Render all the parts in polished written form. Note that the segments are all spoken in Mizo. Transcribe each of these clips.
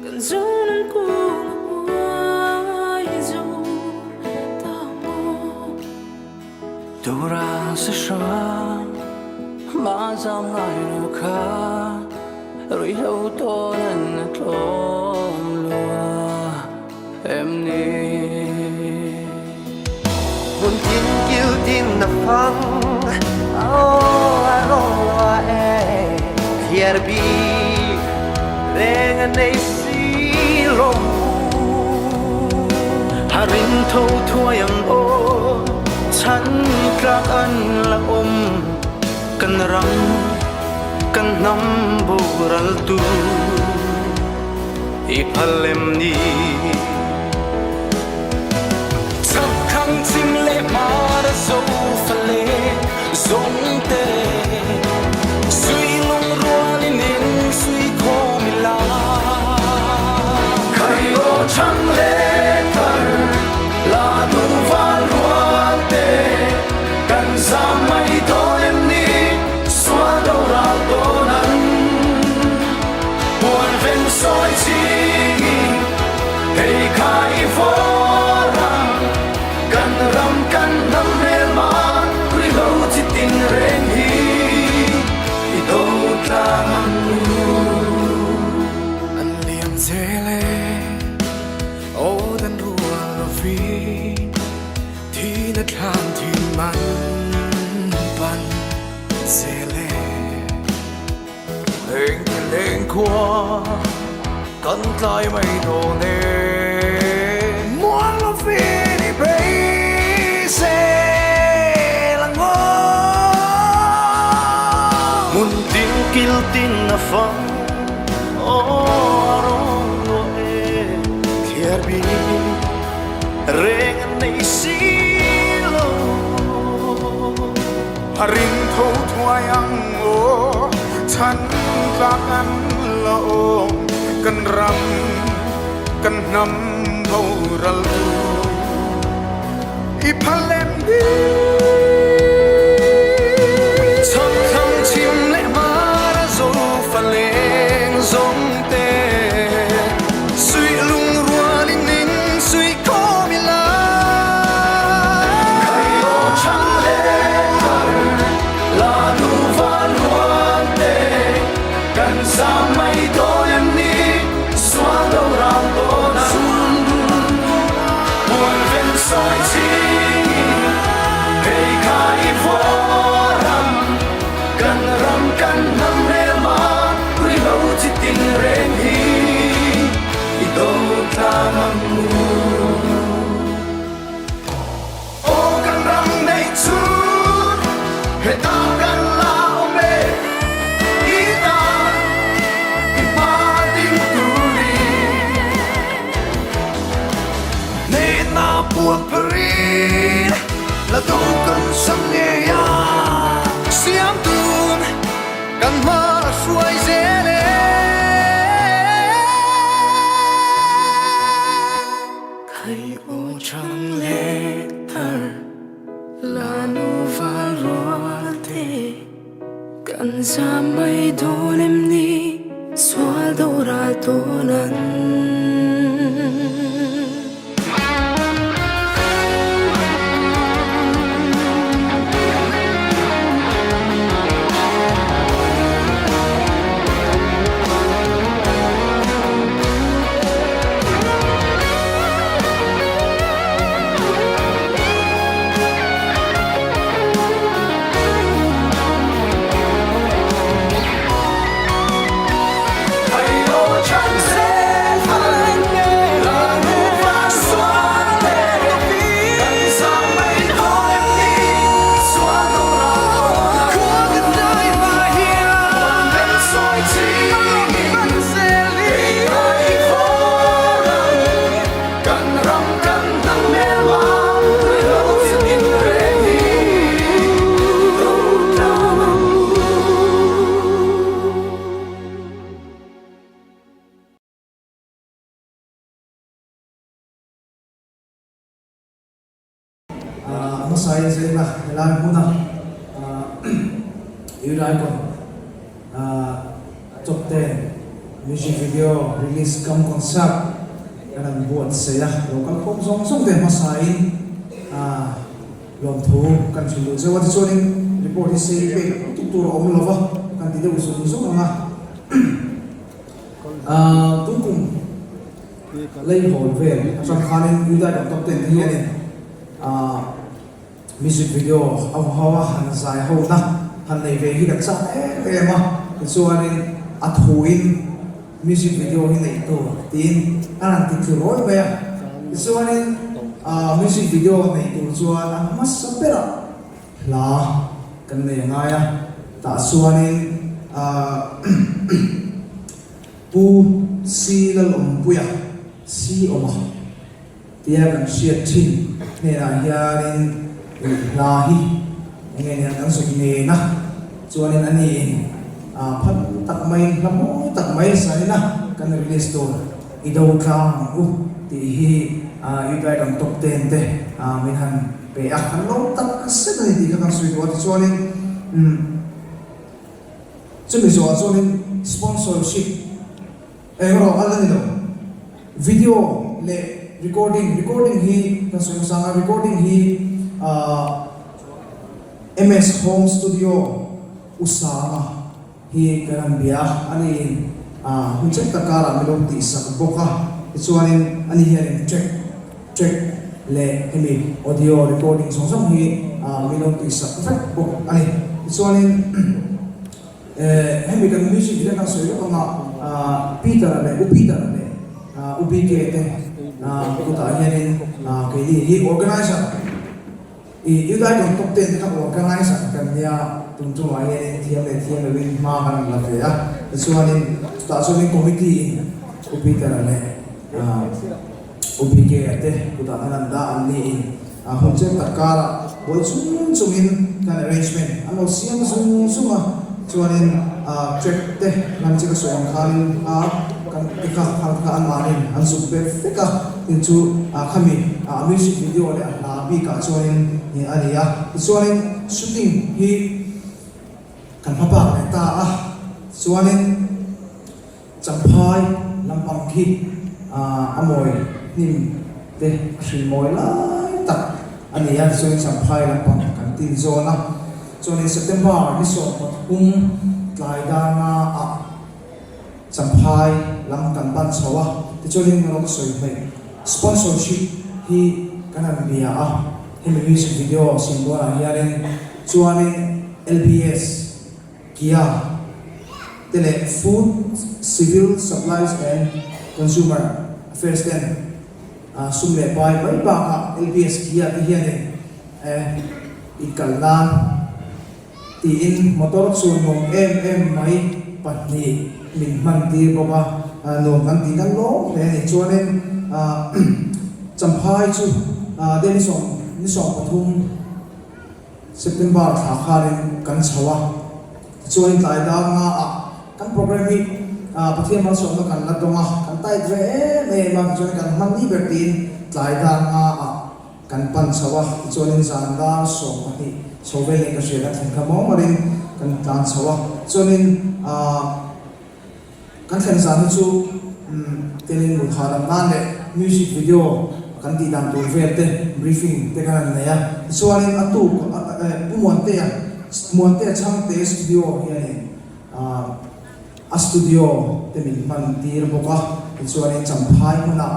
Kan zun ang kung a uai zo ta maw? Tura se hram ma zam ngai lo kha ruihhlo tawn an a tlawm lua em ni? Hmun tin kil tin na fang aw a rawng lua e Thliar bik reng a nei si lo. A rin tho thuai ang aw chhan tlak an la awm kan ram kan hnam boral tu i phal em ni? Chak thang chim leh hmar zo fale zawng te Sui lungrual in in sui khawm ila. Khai aw chang leh thar la duh val rual te kan zam mai dawn em ni sual do ral tawn an puan ven sawi chingin hei kha i vawr ang kan ram kan hnam hmelma ruihhlo chi tin reng hi i do tlang ang u. An liam zel e, aw dan rual lovin thina thlan thin man pan zel e. Leng ti leng khua kan tlai mai dawn e. Muang lovin i beisei lang aw. Hmun tin kil tin a fang aw a rawn luah e. Thliar bik reng an nei si lo. A ring tho thuai ang aw, chhan tlak an la awm, kan ram kan hnam boral tu i phal em ni? Chhak thlang chhim leh hmar a zo fa leng zawng te, suih lungrual in in suih khawm ila. Khai aw chang leh thar la nu van rual te, kan zam mai dawn em ni sual do ral dawn ang. Puan ven sawi chingin hei kha i vawr ang, kan ram kan hnam hmelma ruihhlo chi tin reng hi i do tlang ang u. Aw kan ram neih chu heta kan la awm e, i tan i hma ding turin. Hnehna puan pharin la do kan sam ngei a, siam tun kan hma a hruai zel e. Khai aw chang leh thar la nu val rual te kan zam mai dawn em ni sual do ral tawn an. A hmasa in zela helai hmuna Youth Icon a chawp ten. Music video release cum concert kan han buatsaih a, lo kal khawm zawng zawng te hmasain lawmthu kan hrilh duh zeuh a, tichuanin report hi sei pek lutuk tur a awm lo va, kan ti deuh zung zung ang a. Tungkum leihawl vel atang khanin Youth Icon Top Ten te hianin Music video a hmu ho a, han zai ho na han nei ve hi kan chak em em a, tichuanin a thuin music video hi neih tur tiin a rawn ti tlu rawi mai a, tichuanin music video neih tur chuan a hmasa berah hla kan nei a ngai a, tah chuanin Pu Si Lalawmpuia Si Awma. Tia kan hriat thin hnenah hianin hla hi enge nian kan zuk nen a, chuanin a niin phat tak mai hla mawi tak mai saina kan release tur i do tlang ang u tih hi Youth Icon Top Ten te min han pe a, kan lawm tak zet a ni tih kha kan sawi duh a, tichuanin chumi zawhah chuanin sponsorship Eng erawh a la ni lo. Video leh recording, recording hi kan sawi hmasa ang a, recording hi ahh MS Home Studio Usama hi kan han bia a, ani in ahh hun chek tak karah min lo tihsak bawk a, tichuanin ani hianin track track leh hemi audio recording zawng zawng hi ahh min lo tihsak vek bawk a ni. Tichuanin. Hemi kan music hian a sawi lawk ang a, Peter-a leh U Peter-a leh U BK te kutah hianin keini hi organizer i Youth Icon Top Ten te kha organizer kan nia, tun chungah hianin thiam leh thiam loin hma kan la ve a, tichuanin chutah chuanin committee in U Peter-a leh U BK-a te kutah khan an dah an niin. A hun cheng tak karah buai chung chungin kan arrangement an lo siam zung zung a, chuanin track te lam chi ka sawi ang khanin hla kan ti kha kha kha an mahnin an zuk bet vek a, tin chu khami a music video leh a hla bikah chuanin a ni a, tichuanin shooting hi kan hma bak leh ta a, chuanin. Champhai lampang khi a mawi hnim te a hrin mawi lai tak a ni a, tichuanin Champhai lampang kan tin zawn a, chuanin September ni 13 tlai darna ah Champhai lam kan pan chho a, tichuanin rawng ka sawi hmaih sponsorship hi kan han bia a, hemi music video siam dawnah hianin chuanin LBS Kia te leh Food, Civil Supplies and Consumer Affairs ten sum leh pai mai bakah LBS Kia te hianin i kal nan tiin motor chu nuam em em mai pahnih min hman tir bawk a, nuam kan tih kan lawm hle a ni. Chuanin Champhai chu Delhi ni 13, September thla khanin kan chho a, tichuanin tlai dar nga ah kan program hi Pathian malsawmna kan la dawng a, kan tight ve em em a, tichuanin kan hman ni ber tiin tlai dar nga ah kan pan chho a, tichuanin zan dar 12 chho vel in ka hria kan thlen kha maw marin kan tlan chho a, chuanin ah. Kan thlen zan hi chu telin mut hahdam nan leh music video kan tih dan tur vel te briefing te kan han nei a, tichuanin a tuk Pu Muantea Muantea Chhangte studio hianin a studio te min hman tir bawk a, tichuanin Champhai hmunah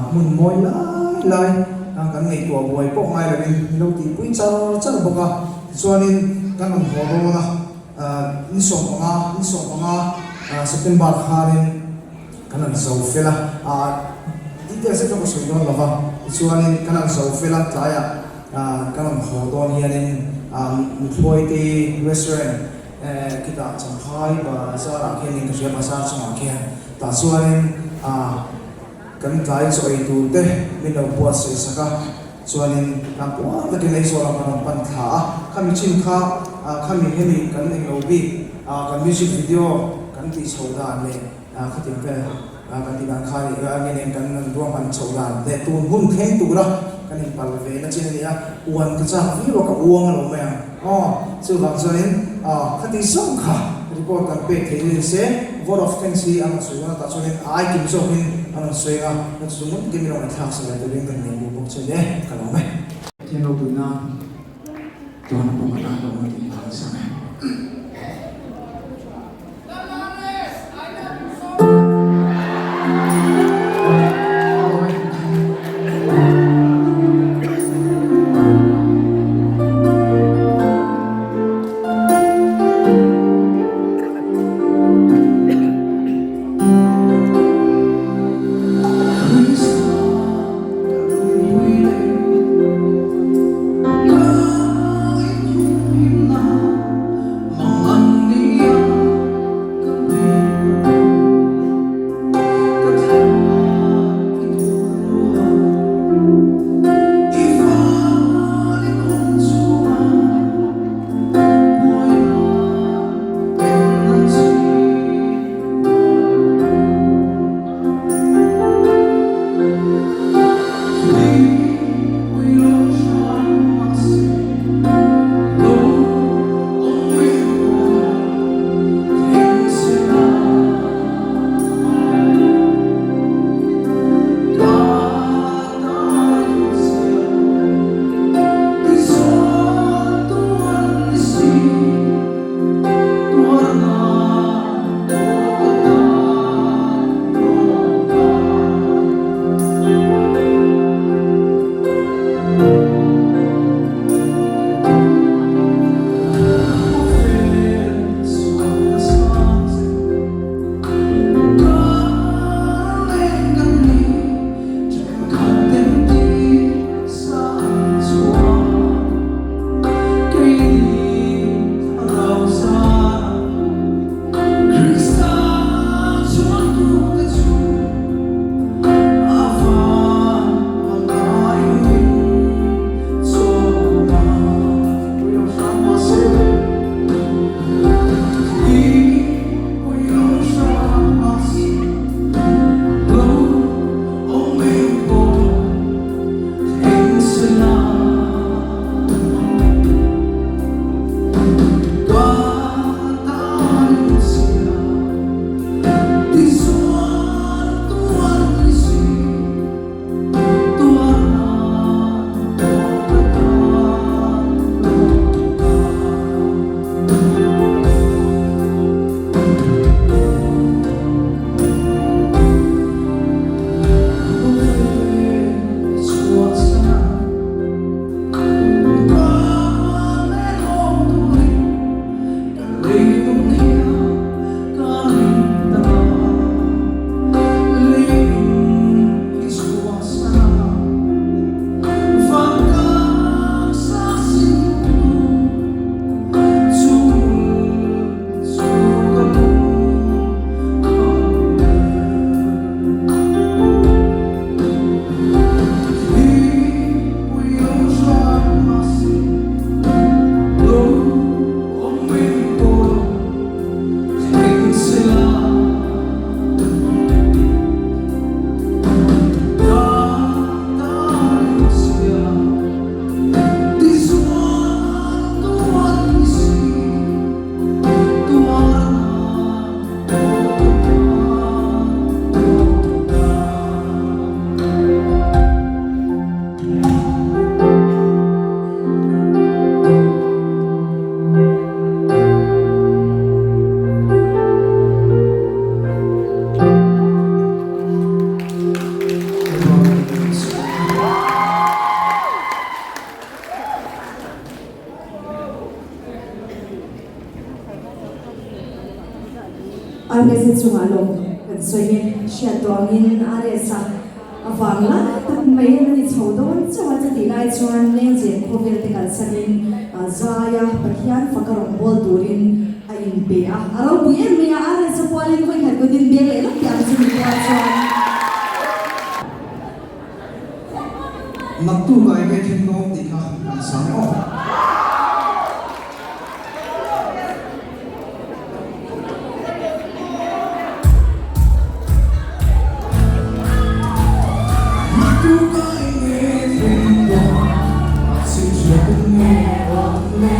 hmun mawi lai lai kan ngaihtuah buai pawh ngai lovin min lo tihpui char char bawk a, tichuanin kan rawn haw dawn a. Ni 15, ni 15 September khanin kan han zo fel a, details zet chu ka sawi dawn lo va, tichuanin kan han zo fel a, tlaiah kan rawn haw dawn hianin Nuthlawi restaurant khitah Champhai bazar ah khianin ka hria bazar chungah khian tah chuanin kan tlai chaw ei tur te min lo buatsaih sak a. Chuanin kan puar takin Aizawl ah kan rawn pan thla a, khami chin kha khami hemi kan englo bik kan music video kan tih chho dan leh khatiang vel kan tih dan kha nih nge nen kan ruahman chho dan leh tun hun thleng tura kan inpal ve na chin a ni a, uan ka chak viau a ka uang a lo mai ang aw chuvang chuanin khati zawng kha. report kan pek theih ni se vote of thanks hi an rawn sawi dawn a tah chuanin a aikim zawkin an rawn sawi ang a chu chu ngun takin min rawn ngaihthlak sa leh turin kan nei duh bawk che nia ka lawm e. Pathian ropuina tuan a pawm atan ka awm a tih ka sak e. RS chungah lawm kan sawi e, hriat tawh angin RS a a vang lai tak mai a ni chho dawn chauh a, chutih lai chuan Lengzem khawvel te kalsanin Zaia Pathian faka rawn bawl turin a inpe a, a ropui em mai a, RS a pualin vawikhat kutin beng leh lawk tih ang chu mi pual chuan. Naktuk ah enge thleng dawn tih kha kan sam aw. Naktuk ah enge thleng dawn chhimchhiah tum nge awm le.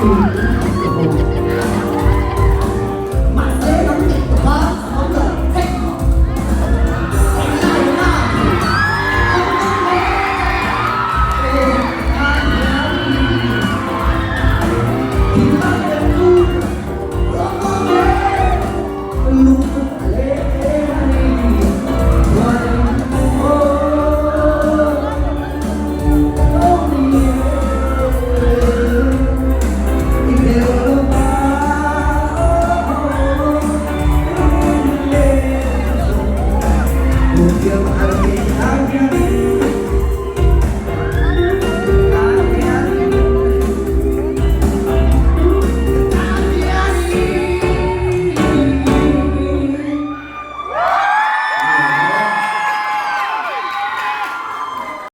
tur.